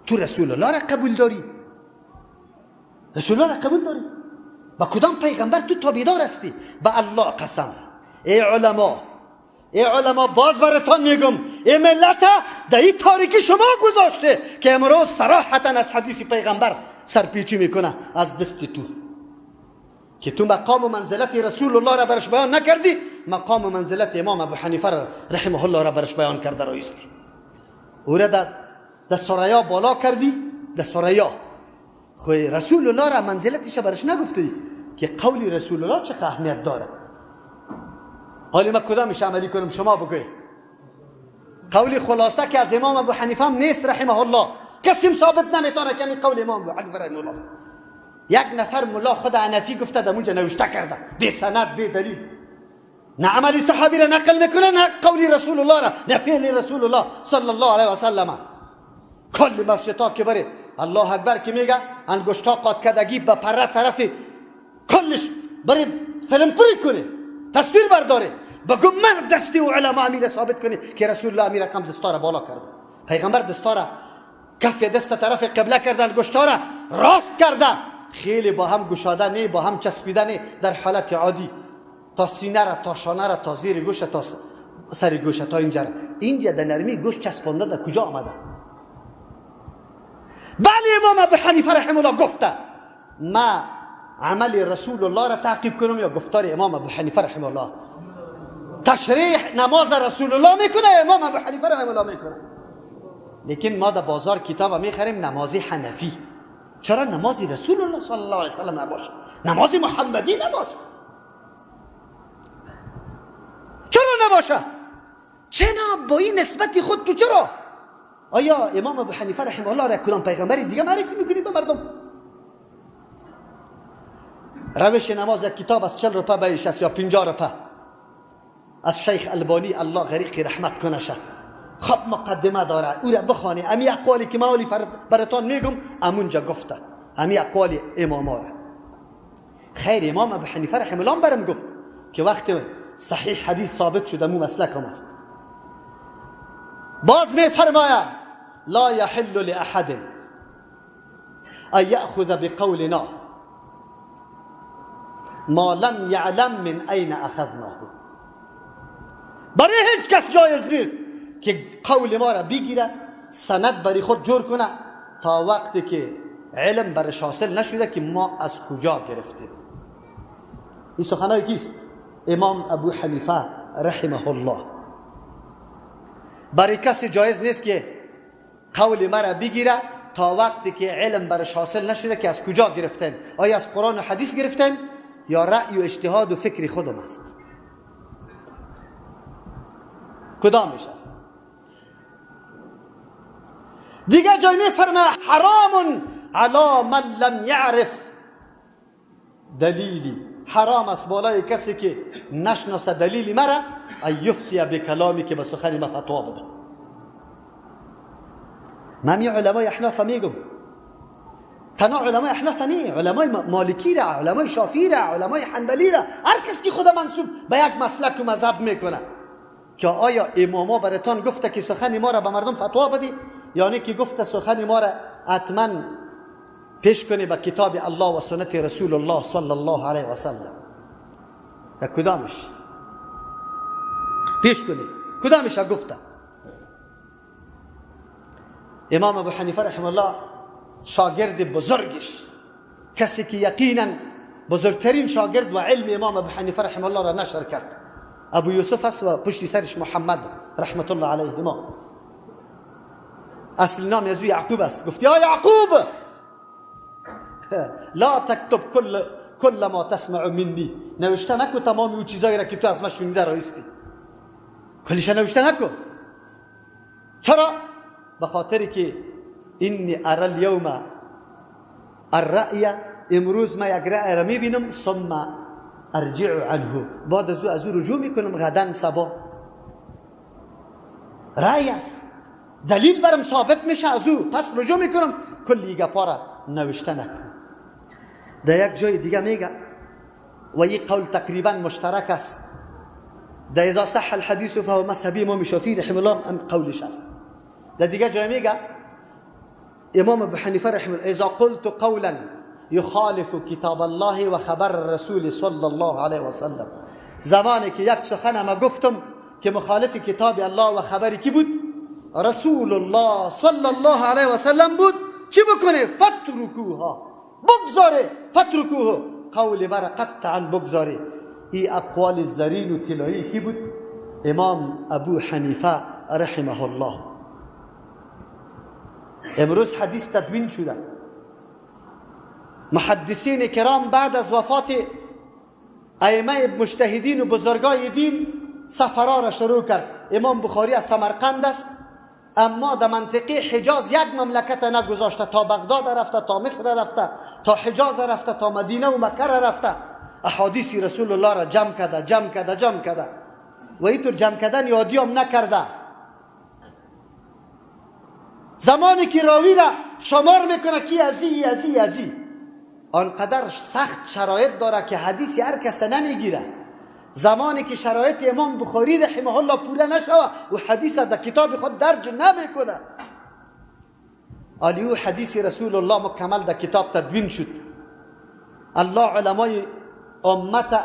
تو رسول الله را قبول داری؟ رسول الله را قبول داری؟ با کدام پیغمبر تو تابعدار هستی؟ به الله قسم ای علما، ای علما، باز براتان میگم ای ملت در این تاریکی شما گذاشته که امروز صراحتا از حدیث پیغمبر سرپیچی میکنه از دست تو، که تو مقام و منزلت رسول الله را برش بیان نکردی، مقام و منزلت امام ابو حنیفه را رحمه الله را برش بیان کرده رایستی، او را در سریا بالا کردی، در سریا. خو رسول الله را منزلتش برش نگفتی که قول رسول الله چه اهمیت داره. حالا ما کدامش عملی کنم شما بگوی؟ قول خلاصه که از امام ابو حنیفه هم نیست رحمه الله، کسی ثابت نمیتونه که این قول امام ابو حنیفه رحمه الله. یک نفر ملا خود حنفی گفته در اونجا نوشته کرده بی سند بی دلیل، نه عمل صحابی را نقل میکنه، نه قول رسول الله را، نه فعل رسول الله صلی الله علیه و سلم. کل مسجدها که بره الله اکبر که میگه انگشتا قات کردگی به پره طرف کلش بره فیلم پری کنه، تصویر برداره، بگو من دستی و علما امیر ثابت کنه که رسول الله امیر رقم دستاره بالا کرده، پیغمبر دستاره کف دست طرف قبله کرده، انگشتاره راست کرده، خیلی با هم گشاده نه، با هم چسبیده نه، در حالت عادی تا سینه را، تا شانه را، تا زیر گوش، تا سر گوش، تا اینجا را، اینجا در نرمی گوش چسبانده در کجا آمده؟ بله امام ابو حنیفه رحمه الله گفته ما عمل رسول الله را تعقیب کنم یا گفتار امام ابو حنیفه رحمه الله؟ تشریح نماز رسول الله میکنه امام ابو حنیفه رحمه الله میکنه. لیکن ما در بازار کتاب میخریم نماز حنفی، چرا نماز رسول الله صلی الله علیه وسلم نباشه، نماز محمدی نباشه؟ چرا نباشه؟ چرا با این نسبت خود تو چرا؟ آیا امام ابو حنیفه رحمه الله را کدام پیغمبری دیگه معرفی میکنی به مردم؟ روش نماز یک کتاب از 40 روپه بیش است یا 50 روپه از شیخ البانی الله غریق رحمت کنه شه، خب مقدمه داره، او را بخوانه، امی اقوالی که ما براتان میگم امونجا گفته، امی اقوال اماما را. خیر امام ابو حنیفه رحمه الله برم گفت که وقتی صحیح حدیث ثابت شد امو مسلکم است. باز میفرماید لا یحل لأحد ان یأخذ بقولنا ما لم یعلم من این اخذناه. برای هیچ کس جایز نیست که قول ما را بگیره، سند برای خود جور کنه تا وقتی که علم برش حاصل نشده که ما از کجا گرفتیم. این سخنای کیست؟ امام ابو حنیفه رحمه الله. برای کسی جایز نیست که قول مرا بگیره تا وقتی که علم برش حاصل نشده که از کجا گرفتیم، آیا از قرآن و حدیث گرفتیم یا رأی و اجتهاد و فکر خودم است؟ کدامش است؟ دیگه جای میفرمه حرام علی من لم یعرف دلیلی، حرام است بالای کسی که نشناسه دلیلی مرا، ان یفتی بکلامی که به سخن ما فتوا بده. من می علمای احناف میگم، تنها علمای احناف نه، علمای مالکی را، علمای شافعی را، علمای حنبلی را، هر کس که خدا منسوب به یک مسلک و مذهب میکنه که آیا اماما براتان گفته که سخن ما را به مردم فتوا بدی، یعنی که گفته سخن ما را حتما پیش کنی به کتاب الله و سنت رسول الله صلی الله علیه و سلم؟ به کدامش پیش کنی؟ کدامش گفته؟ امام ابو حنیفه رحمه الله شاگرد بزرگش، کسی که یقینا بزرگترین شاگرد و علم امام ابو حنیفه رحمه الله را نشر کرد، ابو یوسف است و پشت سرش محمد رحمت الله علیه ما. اصل نام از یعقوب است. گفت یا یعقوب لا تکتب کل ما تسمع منی، نوشته نکو تمام اون چیزایی را که تو از من شنیده رایستی، کلش نوشته نکو. چرا؟ به خاطر که انی ارى اليوم الرأی، امروز ما یک رأی را میبینم، ثم ارجع عنه، بعد از او رجوع میکنم غدا صبا. رأی است، دلیل برم ثابت میشه از او، پس رجوع میکنم، کلی گپا را نوشته نکن. در یک جای دیگه میگه و این قول تقریبا مشترک است، در اذا صح الحدیث فهو مذهبی امام شافعی رحمه الله هم قولش است. در دیگه جای میگه امام ابو حنیفه رحمه الله اذا قلت قولا يخالف کتاب الله و خبر رسول صلی الله علیه و سلم، زمانی که یک سخن ما گفتم که مخالف کتاب الله و خبر کی بود؟ رسول الله صلی الله علیه و سلم بود، چی بکنه؟ فترکوها، بگذاره، فترکوه، قول مرا قطعا بگذاره. ای اقوال زرین و طلایی کی بود؟ امام ابو حنیفه رحمه الله. امروز حدیث تدوین شده. محدثین کرام بعد از وفات ائمه مجتهدین و بزرگای دین سفرها را شروع کرد. امام بخاری از سمرقند است، اما در منطقه حجاز یک مملکت نگذاشته، تا بغداد رفته، تا مصر رفته، تا حجاز رفته، تا مدینه و مکه رفته، احادیث رسول الله را جمع کرده، جمع کرده، جمع کرده و اینطور جمع کردن یادی هم نکرده. زمانی که راوی را شمار میکنه کی ازی ازی ازی، آنقدر سخت شرایط داره که حدیث هر کس نمیگیره. زمانی که شرایط امام بخاری رحمه الله پوره نشوه و حدیث در کتاب خود درج نمیکنه، آلیو حدیث رسول الله مکمل در کتاب تدوین شد. الله علمای امت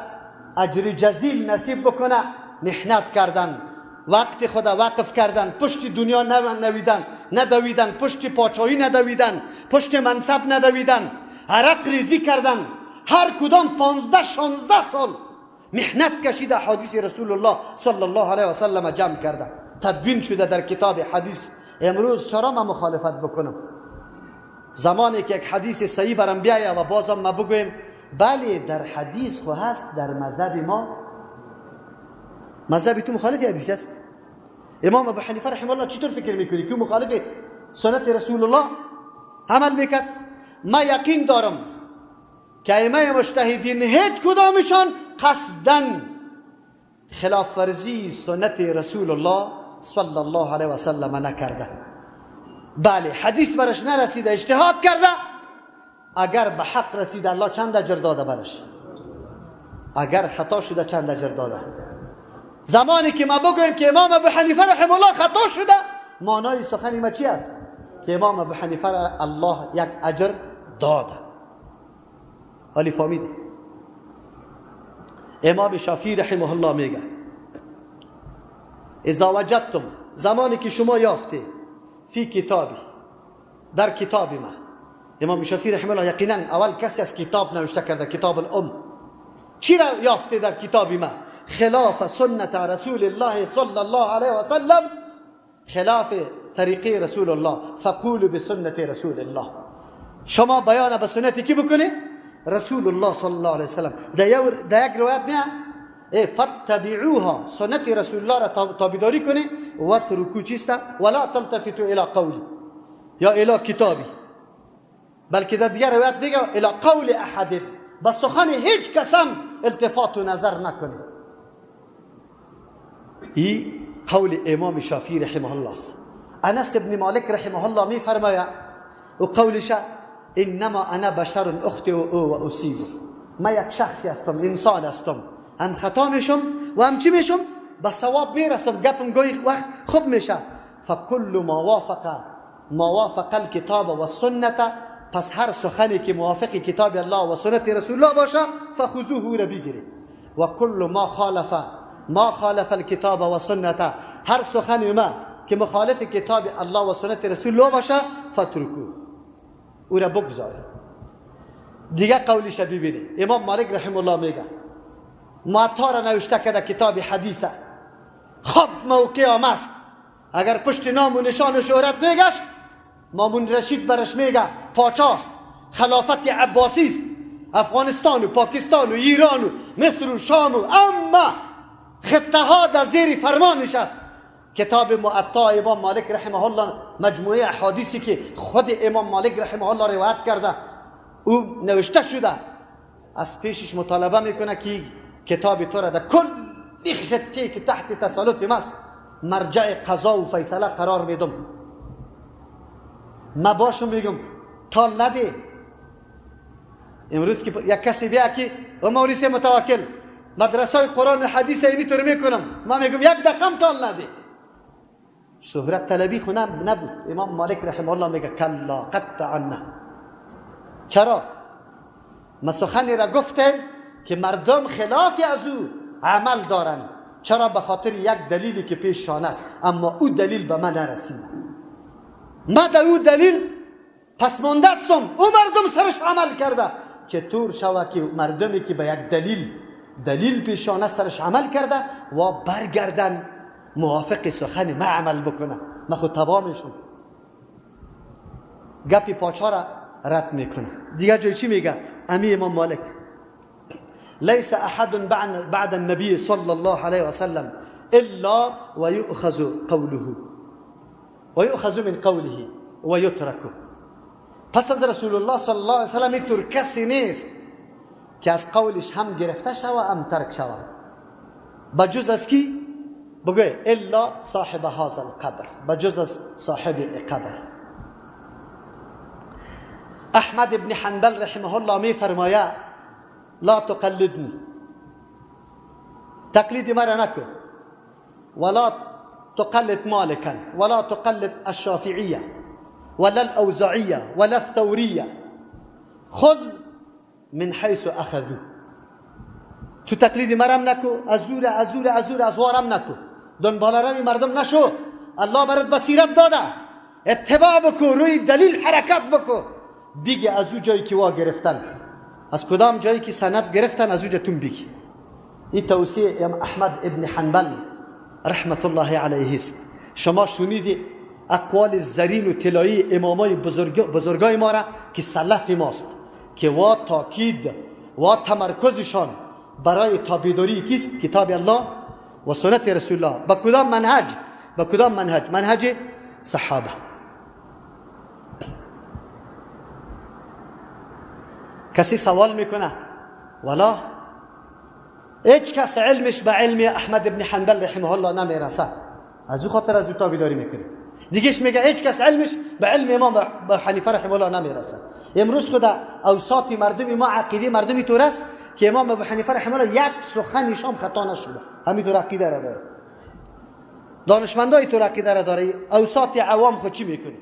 اجر جزیل نصیب بکنه، محنت کردن، وقت خود وقف کردن، پشت دنیا نویدن، ندویدن، پشت پاچایی ندویدن، پشت منصب ندویدن، عرق ریزی کردن، هر کدام 15-16 سال محنت کشیده حدیث رسول الله صلی الله علیه و سلم جمع کرده، تدوین شده در کتاب حدیث. امروز چرا ما مخالفت بکنم؟ زمانی که یک حدیث صحیح برم بیایه و بازم ما بگویم بله در حدیث خو هست، در مذهب ما، مذهب تو مخالف حدیث است. امام ابو حنیفه رحمه الله چطور فکر میکنی که مخالف سنت رسول الله عمل میکرد؟ ما یقین دارم که ائمه مجتهدین هیچ کدامشان قصداً خلاف ورزی سنت رسول الله صلی الله علیه و سلم نکرده. بله حدیث برش نرسیده، اجتهاد کرده، اگر به حق رسیده الله چند اجر داده برش، اگر خطا شده چند اجر داده. زمانی که ما بگوییم که امام ابو حنیفه رحمه الله خطا شده، معنای سخن ما چی است؟ که امام ابو حنیفه را الله یک اجر داده. ولی فهمیده امام شافعی رحمه الله میگه اذا وجدتم، زمانی که شما یافته فی کتابی، در کتاب ما، امام شافعی رحمه الله یقینا اول کسی از کتاب نوشته کرده، کتاب الام، چی را یافته در کتاب ما؟ خلاف سنت رسول الله صلی الله علیه و سلم، خلاف طریقه رسول الله، فقولوا بسنت رسول الله. شما بیان به سنت کی بکنی؟ رسول الله صلی الله علیه وسلم. در یک روایت میاد فتبعوها، سنت رسول الله را تابعداری کنی، و ترکو چیست؟ ولا تلتفتوا الی قولی یا الی کتابی، بلکه در دیگر روایت میگه الی قول احد، به سخن هیچ کسم التفات و نظر نکنی. ای قول امام شافعی رحمه الله است. انس ابن مالک رحمه الله میفرماید و قولش انما انا بشر اخطئ و اصیب، ما یک شخصی هستم، انسان هستم، هم خطا میشم و هم چی میشم؟ به ثواب میرسم، گپم گاهی وقت خوب میشه. فکل ما وافق الکتاب و السنت، پس هر سخنی که موافق کتاب الله و سنت رسول الله باشه فخذوه، را بگیرید. و کل ما خالف الکتاب و سنت، هر سخنی ما که مخالف کتاب الله و سنت رسول الله باشه فترکوه، او را بگذارید. دیگه قولش ببینید، امام مالک رحمه الله میگه معطا را نوشته کرده کتاب حدیثه، خب موقع هم است، اگر پشت نام و نشان و شهرت میگشت، مامون رشید برش میگه پاچاست، خلافت عباسی است، افغانستان و پاکستان و ایران و مصر و شام و اما خطه ها در زیر فرمانش است. کتاب معطا امام مالک رحمه الله، مجموعه احادیثی که خود امام مالک رحمه الله روایت کرده او نوشته شده، از پیشش مطالبه میکنه که کتاب تو را در کل خطه که تحت تسلط ماست مرجع قضا و فیصله قرار میدم. ما باشم میگم تال نده. امروز که یک کسی بیا که و موریس متوکل مدرسه قرآن و حدیث اینی طور میکنم، ما میگم یک دقم تال نده. شهرت طلبی خو نبود. امام مالک رحمه الله میگه کلا قطعا نه. چرا؟ ما سخنی را گفتیم که مردم خلاف از او عمل دارن. چرا؟ به خاطر یک دلیلی که پیششان است، اما او دلیل به من نرسیده. ما در او دلیل پس مانده استم، او مردم سرش عمل کرده. چطور شوه که مردمی که به یک دلیل پیشانه سرش عمل کرده و برگردن موافق سخن ما عمل بکنه؟ ما خود تباه میشم. گپی پاچا را رد میکنه. دیگه جای چی میگه؟ امی امام مالک ليس احد بعد النبي صلى الله عليه وسلم الا ويؤخذ قوله ويؤخذ من قوله ويترك. پس از رسول الله صلی الله علیه وسلم اینطور کسی نیست که از قولش هم گرفته شوه هم ترک شوه، بجز از کی؟ بگوی الا صاحب هذا القبر، بجز از صاحب قبر. احمد ابن حنبل رحمه الله می فرماید لا تقلدنی، تقلید مرا نکن، ولا تقلد مالکا ولا تقلد الشافعیه ولا الأوزاعية ولا الثورية، خذ من حيث أخذوا. تو تقلید مرم نکو، از زور از زور از زور از وارم نکو، دنبال روی مردم نشو. الله برات بصیرت داده، اتباع بکو، روی دلیل حرکت بکو. دیگه از او جایی که وا گرفتن، از کدام جایی که سند گرفتن، از او جاتون بگی. این توصیه احمد ابن حنبل رحمت الله علیه است. شما شنیدی اقوال زرین و طلایی امامای بزرگای ما را که سلف ماست، که وا تاکید و تمرکزشان برای تابعداری کیست؟ کتاب الله و سنت رسول الله. با کدام منهج؟ با کدام منهج؟ منهج صحابه. کسی سوال میکنه ولا هیچ کس علمش به علم احمد ابن حنبل رحمه الله نمیرسه، از او خاطر از او تابعداری میکنه. دیگهش میگه هیچ کس علمش به علم امام به حنیفه رحمه الله نمیرسه. امروز خدا اوساط مردمی ما عقیده مردمی طور است که امام ابو حنیفه رحمه الله یک سخنش هم خطا نشده، همینطور عقیده را داره. دانشمندای طور عقیده را داره. اوساط عوام خود چی میکنه؟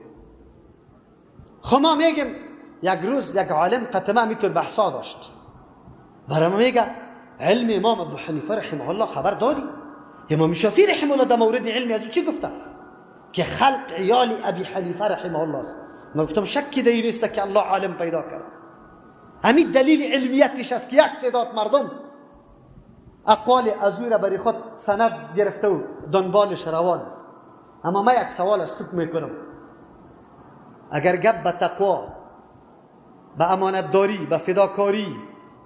خب ما میگیم یک روز یک عالم قطمه همینطور بحثا داشت، برای ما میگه علم امام ابو حنیفه رحمه الله خبر داری؟ امام شافعی رحمه الله در مورد علم از او چی گفته؟ که خلق عیال ابی حنیفه رحمه الله است. ما گفتم شکی در این نیست که الله عالم پیدا کرد. همین دلیل علمیتش است که یک تعداد مردم اقوال از او را برای خود سند گرفته و دنبالش روان است. اما ما یک سوال از تو میکنم، اگر گپ به تقوا، به امانتداری، به فداکاری،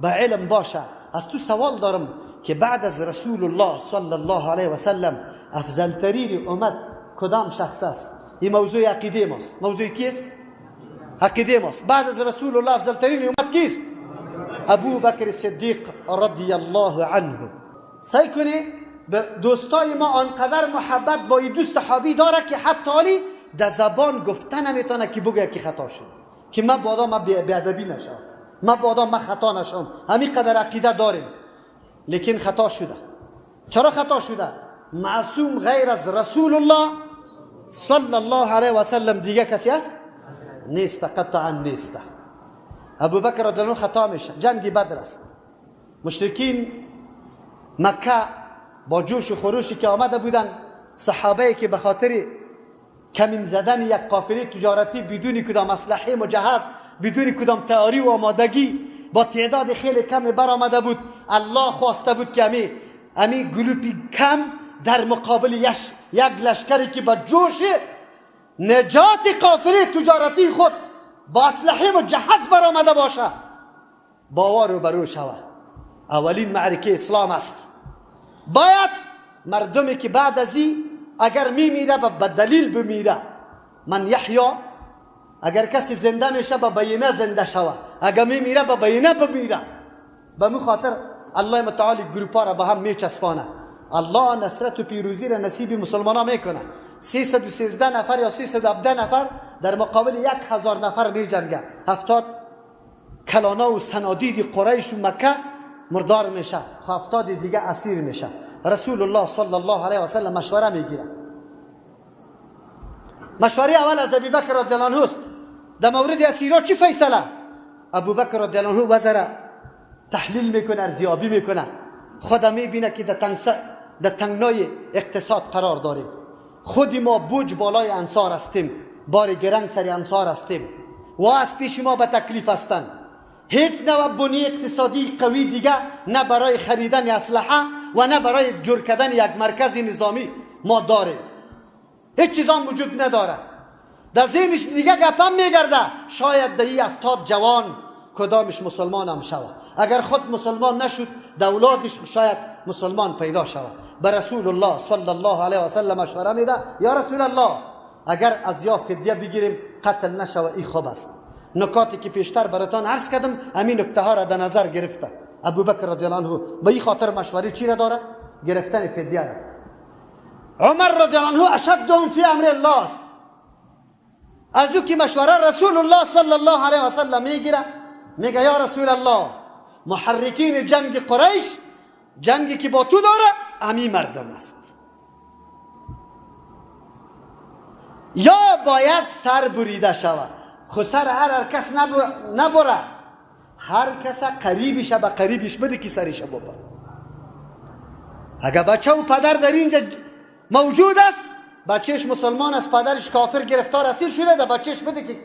به علم باشه، از تو سوال دارم که بعد از رسول الله صلی الله علیه و سلم افضل ترین امت کدام شخص است؟ این موضوع عقیده ماست. موضوع کیست؟ عقیده ماست. بعد از رسول الله افضل ترین امت کیست؟ ابو بکر صدیق رضی الله عنه. سعی کنی به دوستای ما آنقدر محبت با این دو صحابی داره که حتی علی در زبان گفته نمیتونه که بگه که خطا شد، که من بادا ما بی‌ادبی نشم، من بادا ما خطا نشم. همین قدر عقیده داریم، لیکن خطا شده. چرا خطا شده؟ معصوم غیر از رسول الله صلی الله علیه و سلم دیگه کسی است؟ نیست، قطعا نیست. ابو بکر رضی الله خطا میشه. جنگ بدر است، مشرکین مکه با جوش و خروشی که آمده بودن، صحابه که به خاطر کمین زدن یک قافله تجارتی بدون کدام اسلحه مجهز، بدون کدام تئوری و آمادگی، با تعداد خیلی کم برآمده بود. الله خواسته بود که امی گروپی کم در مقابل یک لشکری که با جوش نجات قافله تجارتی خود با اسلحه مجهز برآمده باشه، باور رو برو شوه. اولین معرکه اسلام است. باید مردمی که بعد از این اگر میمیره به دلیل بمیره. من یحیا، اگر کسی زنده میشه به بینه زنده شوه، اگر میمیره به بینه بمیره. به می خاطر الله متعال گروپا را به هم میچسبانه. الله نصرت و پیروزی را نصیب مسلمان ها میکنه. 313 نفر یا 317 نفر در مقابل 1000 نفر میجنگه. 70 کلانا و صنادید قریش و مکه مردار میشه، 70 دیگه اسیر میشه. رسول الله صلی الله علیه و سلم مشوره میگیره. مشوره اول از ابوبکر رضی الله عنه است. در مورد اسیرا چی فیصله؟ ابوبکر رضی الله عنه وزره تحلیل میکنه، ارزیابی میکنه، خدا میبینه که در تنگنای اقتصاد قرار داریم، خودی ما بوج بالای انصار هستیم، بار گرنگ سر انصار هستیم و از پیش ما به تکلیف هستند. هیچ نوع بنیه اقتصادی قوی دیگه نه برای خریدن اسلحه و نه برای جور کردن یک مرکز نظامی ما داریم، هیچ چیز هم وجود نداره. در ذهنش دیگه گپم میگرده شاید در 70 جوان کدامش مسلمان هم شود، اگر خود مسلمان نشد دولادش شاید مسلمان پیدا شود. به رسول الله صلی الله علیه و سلم مشوره میده یا رسول الله اگر از یا فدیه بگیریم قتل نشوه ای خوب است. نکاتی که پیشتر براتان عرض کردم همین نکته ها را در نظر گرفته ابوبکر رضی الله عنه. به این خاطر مشوره چی را داره؟ گرفتن فدیه را. عمر رضی الله عنه اشدهم فی امر الله است. از او که مشوره رسول الله صلی الله علیه و سلم میگیره، میگه یا رسول الله محرکین جنگ قریش، جنگی که با تو داره امی مردم است، یا باید سر بریده شود. خو سر هر کس نبره، هر کس قریبش به قریبش بده که سرش ببره. اگر بچه و پدر در اینجا موجود است، بچهش مسلمان است، پدرش کافر گرفتار اسیر شده، در بچهش بده که